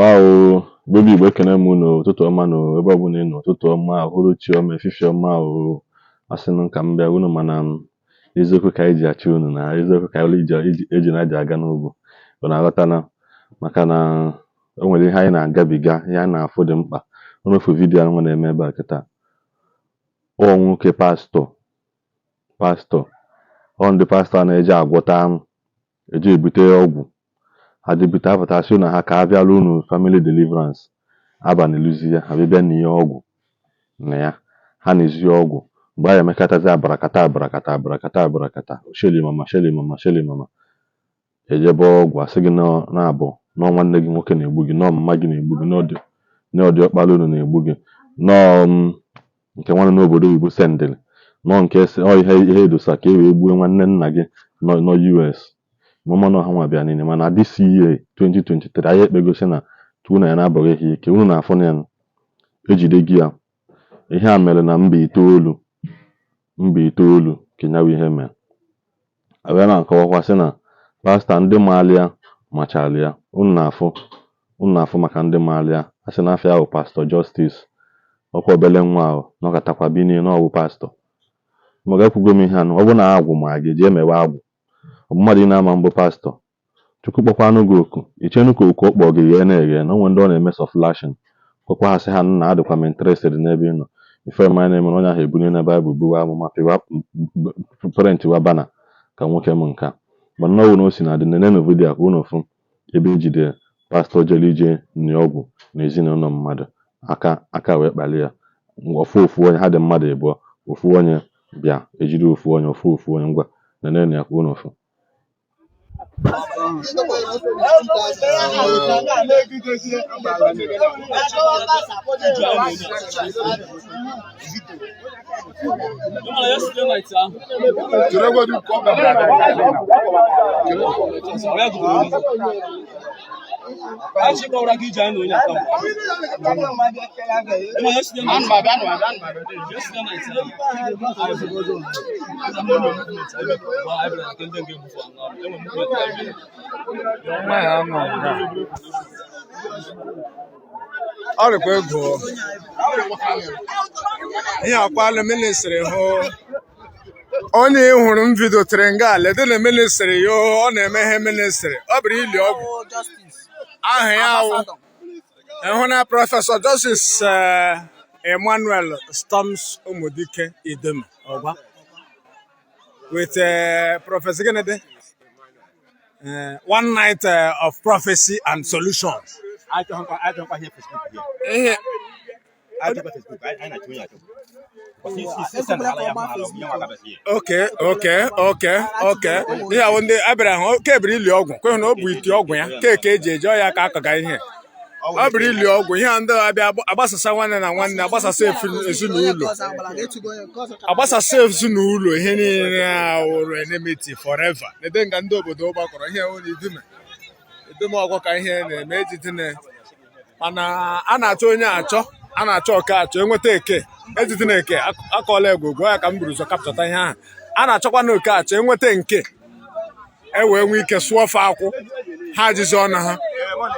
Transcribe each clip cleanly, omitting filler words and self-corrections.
Wow, Igbo Igbo, ekene m unu. Ụtụtụ ọma nụ, ebe ọbụla ị nọ. Ụtụtụ ọma, uhuruchi ọma, efifie ọma o. Asị m ka m bịa unu, mana m eziokwu ka anyị ji achị unu, na eziokwu ka anyị eji na ji aga n'ugwu. Unu aghọtana? Maka na o nwere ihe anyị na-agabiga, ihe anyị na-afụ dị mkpa. Unu fụ video ahụ na-eme ebe a kịta. Ọ nwoke pastọ, ọ ndị pastọ a na-eji agwọta, eji ebute ọgwụ ha jebute apụta, sị na ha ka a bịala unu family deliverance. Abalị lụzi ya, ha bịa n'ihe ọgwụ na ya, ha na-ezi ọgwụ. Mgbe a emekatazi, abarakata, abarakata, abarakata, abarakata, sheli mama, sheli mama, sheli mama, ejebe ọgwụ, asị gị na-abụ nọọ nwanne gị nwoke na-egbu gị, nọọ mama gị na-egbu gị, nọọ ọkpara unu na-egbu gị, nọọ nke nwanne n'obodo oyibo sendịrị, nọọ nke ọ ihe edosa ka e wee gbuo nwanne nna gị nọ US. Mama na ọha nwa bịa niile. Mana this year 2023, anyị ekpegosi na Chukwu na ya na-abọghị ha ike. Unu na-afụ na ya ejide gị ya. Ihe a mere na mba itoolu ka ya bụ ihe mere. Abịa na-akọwakwa sị na pastọ ndị maalịa machalịa ya. Unu na-afụ maka ndị maalịa. A sị na afọ ya bụ Pastọ Justice. Ọkwa obele nwa ahụ nọkatakwa binie na ọwụ pastọ. Maga ekwugo m ihe anụ. Ọ bụ na agwụ ma gị jee mewe agwụ, ọ bụ mmadụ ị na-ama mbụ pastọ. Chukwu kpọkwanụ gị oku, ichenu ka oku ọ kpọọ gị ghee na-eghe na onwe ndị ọ na-eme sọ flashing. Kwekwa ha, sị ha nna, adịkwa m interested n'ebe ị nọ. Ife ma na-eme na onye ahụ ebunye na Baịbụl, buwe amụma, pịwa printwa banner ka nwoke m nka. Mana ọwụ na o si na adị. Nenenu video a ka unu fụ ebe ejide pastọ jere ije nye ọgwụ na ezinụlọ mmadụ aka aka wee kpalie ya. Ofu ofu onye ha dị mmadụ ịbụọ, ofu onye bịa ejide ofu onye, ofu ofu onye. Ngwa, nenenu ya ka unu fụ. Ọ dịkwa egwu. Ihe akwala ministry hụ onye ị hụrụ m video tere nga lede na ministry ya. Ọ na-eme ihe ministry. Ọ bụrụ ili ọgwụ. Aha ya wụ ịhụ na Prọfesọ Justice Emmanuel Storms Ụmụdike Ideme ọgwa with Prọfesọ gịnị one night of prophecy and solutions. Ihe okay. Ihe ahụ ndị abịara hụ ke biri ili ọgwụ kwe na ọ bụ ite ọgwụ ya keke eji eji ọya ka akọga ihe. Ọ bụrụ ili ọgwụ, ihe a ndị abịa agbasasa nwanne na nwanne, agbasasa ezinụlọ, agbasasa ezinụlọ, ihe niile awụrụ enmity forever. Nede nga ndị obodo gbakọrọ ihe nwere idume idume ọgwụ ka ihe na-eme ejidine. Mana a na-achọ onye achọ, a na-achọ oke achọ enweta eke ejidine eke akọọla egwugwu ya ka m buru ụzọ kapụta ihe ahụ. A na-achọkwa na oke achọ enweta nke e wee nwee ike sụọ ofe akwụ ha jizi ọnụ ha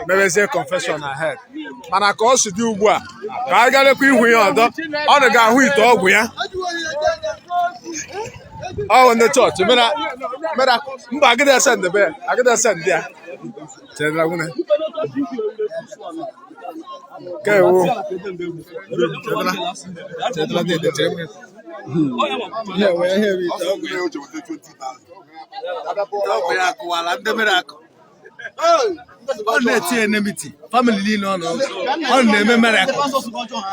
mebezie confession ahead. Mana ka ọ si dị ugbu a, ka a galekwa ihu ya ọdọ, ọ na ga-ahụ ite ọgwụ ya. Ọ ndị chọọchị mere mba agịdị ese ndebe agịdị ese ndị a chedara nwunye kewo chedara chedara dede chere ihe wee ihe ite ọgwụ ya. Ọgwụ ya akụwala ndị mere akụ. Ọ na-eti enmity family niile. Ọ nọ, ọ na-eme miracle.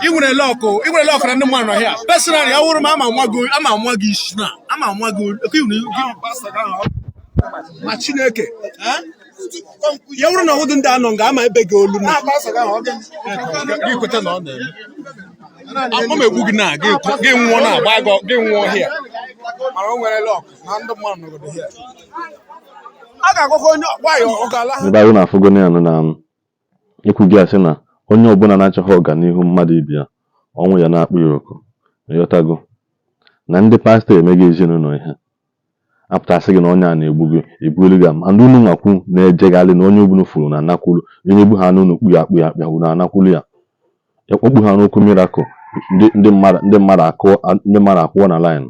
Ị nwere luck, ị nwere luck na ndị mmadụ nọ here. Personally, ọ wụrụ m, ama nwa gị, ama nwa gị isi na ama nwa gị oke ma Chineke ya wụrụ na ọwụdụ ndị anọ nga ama ebe gị olu na gị kweta na ọ na-eme akpọ m egbu gị na gị nwụọ na agba gị nwụọ here. Mana o nwere luck na ndị mmadụ nọgodo here. A ga-agwakwa onye nwayọ ọ ga-ala. Ebe ahụ na-afụgo ya na ikwu gị asị na onye ọbụla na-achọghị ọganihu mmadụ ibe ya, ọnwụ ya na-akpụ ya oku. Ịghọtago na ndị pastọ emego ezinụlọ ihe. Apụtasị gị na onye a na-egbu gị, ebuelu gị ama. And unu nwakwu na-ejegharị na onye ọbụla furu na anakwulu onye egbu ha n'unu kpu ya akpụ ya akpịa, unu anakwulu ya ekpokpu ha n'okwu miracle. Ndị mmadụ akụọ, ndị mmadụ akwụọ na line,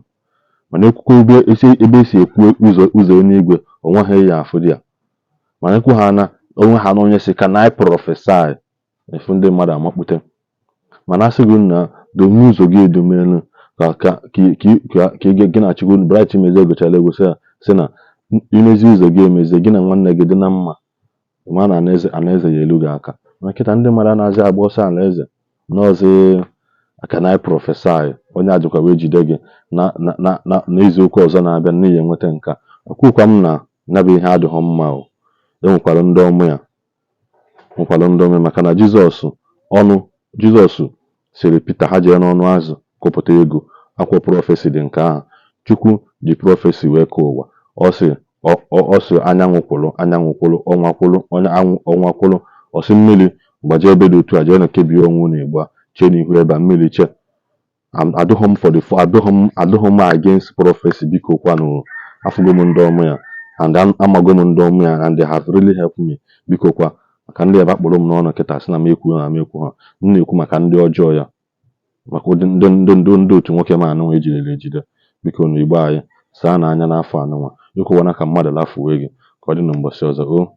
mana ekwukwe ebe esi, ebe esi ekwu ụzọ eluigwe, onweghị ya afụ dị ya. Mana ekwu ha na onwe ha na onye si "Can I prophesy?" Efu ndị mmadụ amakpute. Mana asị gị na domie ụzọ gị edomelu ka gị na Chukwu. Bright Chimezie gochara egwu, sị ya sị na imezi ụzọ gị, emezie gị na nwanne gị dị na mma, ma na alaeze ya elu gị aka. Mana kịta ndị mmadụ anaghịzi agba ọsọ alaeze n'ọzi "Can I prophesy?" Onye ajụkwa wee jide gị na n'izu ụka ọzọ na-abịa n'ihi enweta nke a. Ekwukwa m na ya bụ ihe adịghị mma o. Enwekwara ndị ọmụ ya, nwekwara ndị ọmụ ya, maka na Jizọs ọnụ Jizọs sịrị Pita ha jee n'ọnụ azụ kụpụta ego. Akwụkwọ prophecy dị nke ahụ. Chukwu ji prophecy wee kee ụwa. Ọ sị anyanwụ kwụrụ, anyanwụ kwụrụ, ọnwa kwụrụ, onye anwụ, ọnwa kwụrụ. Ọ sị mmiri gbajie ebe dị otu a, jee na kebie onwe unu igbu a, chee n'ihu ebe a mmiri chee. Adịghị m for the adịghị m against prophecy, biko kwanụ. Afụgo m ndị ọmụ ya and amago m ndị ọmụ ya and they have really helped me. Biko kwa, maka ndị ebe akpọrọ m n'ọnụ kịta sị na m ekwu na m ekwu ha, m na-ekwu maka ndị ọjọọ ya, maka ụdị ndị otu nwoke m anụnwa ejidere ejide. Biko na Igbo anyị saa n'anya n'afọ anụnwa, ekwekwana ka mmadụ lafuwe gị. Ka ọ dị na mbọsị ọzọ o.